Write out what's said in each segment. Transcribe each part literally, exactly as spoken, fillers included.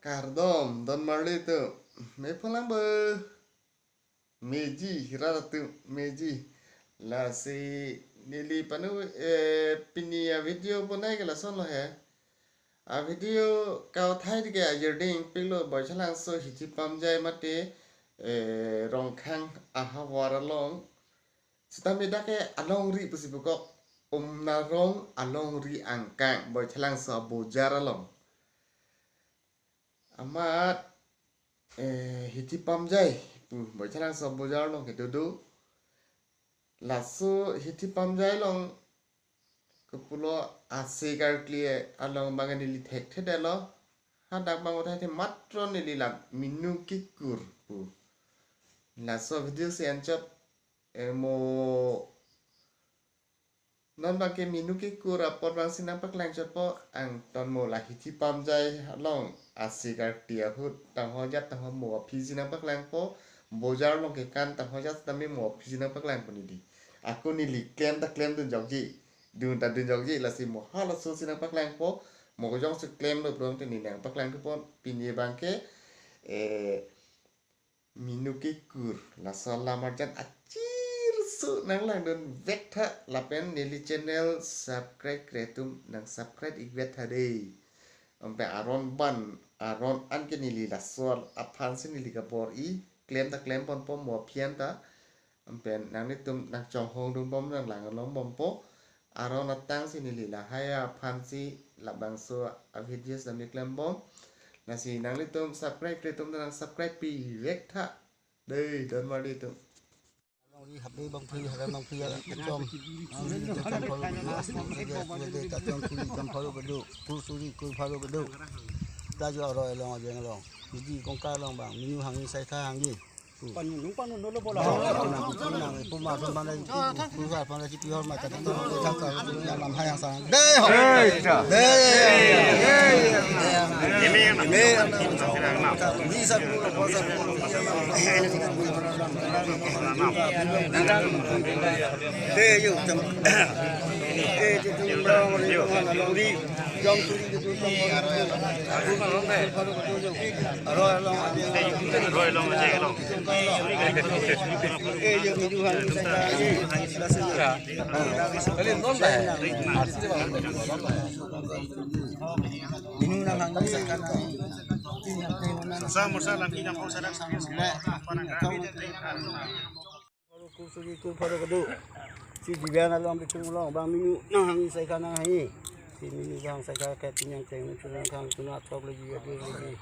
Kardom, don marli atum. Me phulang bo. Meji, hirar atum, meji. Lasi neli panu, eh, pini a-video bonai ke lason lo he. A-video kauthai dike ajirding pilo Boichalangso Hithi Pamjai mate, eh, Rongkhang ahavar along. Sitame dak ke alongri pusi pukok, Umnarong alongri angkang, Boichalangso bojar along. Amat, eh, Hithi Pamjai pu Boichalangso bojar along kedo do. Laso Hithi Pamjai along kepulo ase karkli along bang neli thekthedetlo. Hadak bang uthai the matro neli la minu kekur pu. Laso video si anchot, eh, mo non bang ke minu kekur apot bang si nangpaklang chotpo, angton mo la Hithi Pamjai along ase karkli ahut tangho jat tangho mo aphi si nangpaklangpo, bojar along kekan tangho jat tame mo aphi si nangpaklangpo neli. Ako neli klem ta klemdun jokji, dun ta dun jokji, lasi mo halaso si nangpaklangpo, mo kejong si klemlo pulote neli nangpaklang thupo, pini bang ke, eh, minu kekur, laso alam arjan achirsu nanglangdun vek tha, lapen neli channel subscribe-kre atum nang subscribe-ik vek tha dei. Ampe aron ban, aron an ke neli laso aphan si neli kabor-i, klem ta klem ponpo mo aphi an ta. Ampen nanglitum nangchonghongdun bom nanglang along bompo. Aron atang si neli lahai aphan si labangso a-videos nami klem bom. Lasi nanglitum subscribe-kre atum nang subscribe-pi vek tha. Dei, don marli atum. Alongri hape bangphli, haram bangphli, ya, kachom. Alongri kachom pharo kedo, asli kedo, kedo, kachom suri, kachom pharo kedo, kur suri, kur pharo kedo. Tajo aroi along, ajeng along. Biji kongkar along bang, minu hangni saitha hangni. Panunung panun dolo bola. Nang, nang, puma, puma, nang, puma, puma, pihor mata, nang, nang, nang, Dei ho. Dei. Dei. Dei. Dei. Dei. Dei, yo, tem. Dei, tem, tem, tem, tem, tem, tem. Jong turi ke tu, jong turi ke tu. Aroi along, aroi along, aroi along. Eh, ye, minu hangni saitha. Kali non dah. Minu nang hangni saitha. Sasa mursa lagi nang kau sadang sambil semua. Kur suri kur pharo kedo. Si dibian along bitung along bang minu nang hangni saitha nang hangni. Si minu bang saitha ke pinyang teng nang chunang khang tuna atok lagi adur lagi.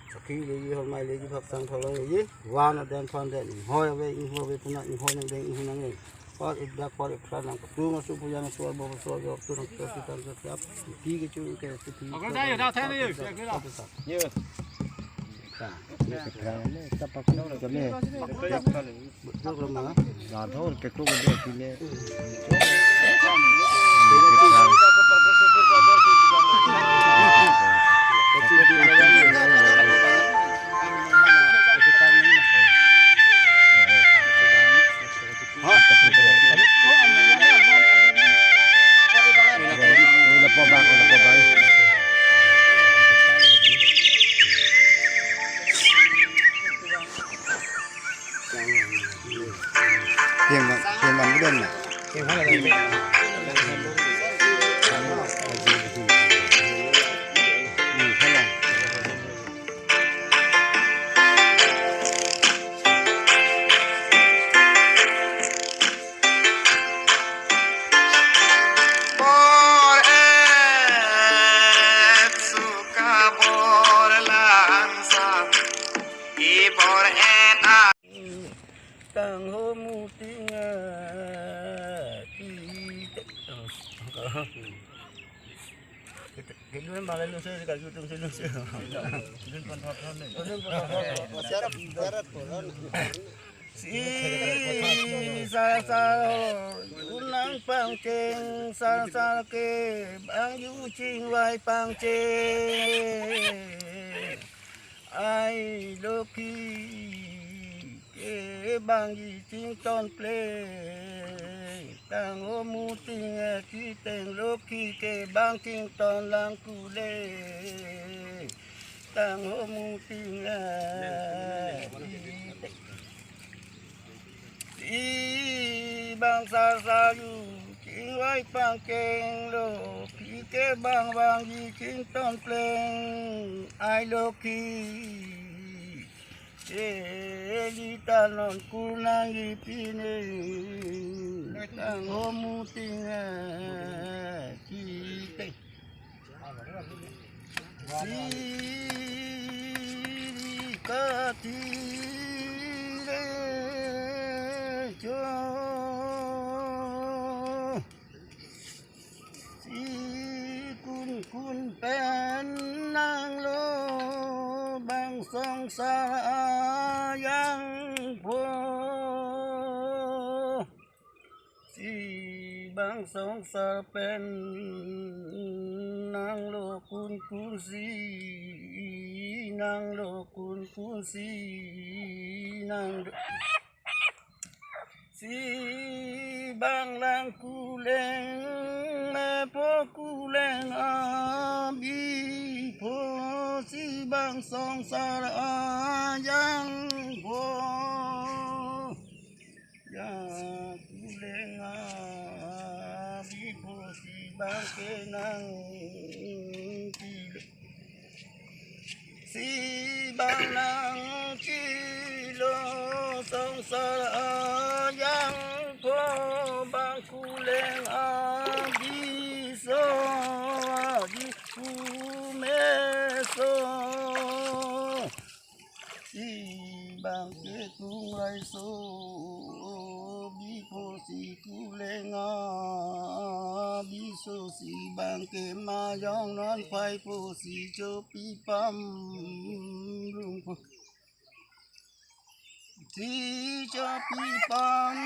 Sakhi lagi hormai lagi phaksang tholong lagi. Wan adan phan den. Hoi ave ing hoi ave puna ing hoi nang deng ing hoi nang deng. Par ik dak par ik phra nang ketung asu pujan asu arbo asu arjo tu nang ketung asu tan asu siap. Pi kechu ke tu pi. Oke, dah, ya, dah, thank you. Ya, ya. Dah. Ini sekarang ini kita pakai kami. Betul, Roma. Gadol keko gede sini. Udah pobang, udah pobang. Yang ma-, yang mana dia nak? Yang mana dia? Bor et suka bor langsa, i bor et a- Tang ho muting a ki. Kedua malah lu sih, kalau gitu sih lu sih. Syarat, syarat, bolan. Si sasar unang pangcheng sasar ke bang yu chingvai pangcheng. Ai lokhi ke bang i chington pleng. Tang ho muting a kiteng lokhi ke bang chington lang kule. Tang homu ting eh. Si bang sar sayu chingvai pangkeng lo, phi ke bang vangji chington pleng ai lo ki. Eli ta non kur nangji pine. Tang homu ting eh, ki te. Si ka ti re cho. Si kun kun pen nang lo bang songsar ayang pho. Si bang songsar pen nang lo kun kun si, nang lo kun kun si, nang lo. Si bang lang kuleng me pho kuleng abi pho, si bang songsar ayang pho. Ya kuleng abi pho si bang ke nang kilo. Si bang nang kilo songsar ayang pho bang kuleng abi so abi kume so. Si bang ke tung rai so bi pho si kuleng abi so, si bang ke majong non phai pho si chopi pam rung pho. Si chopi pam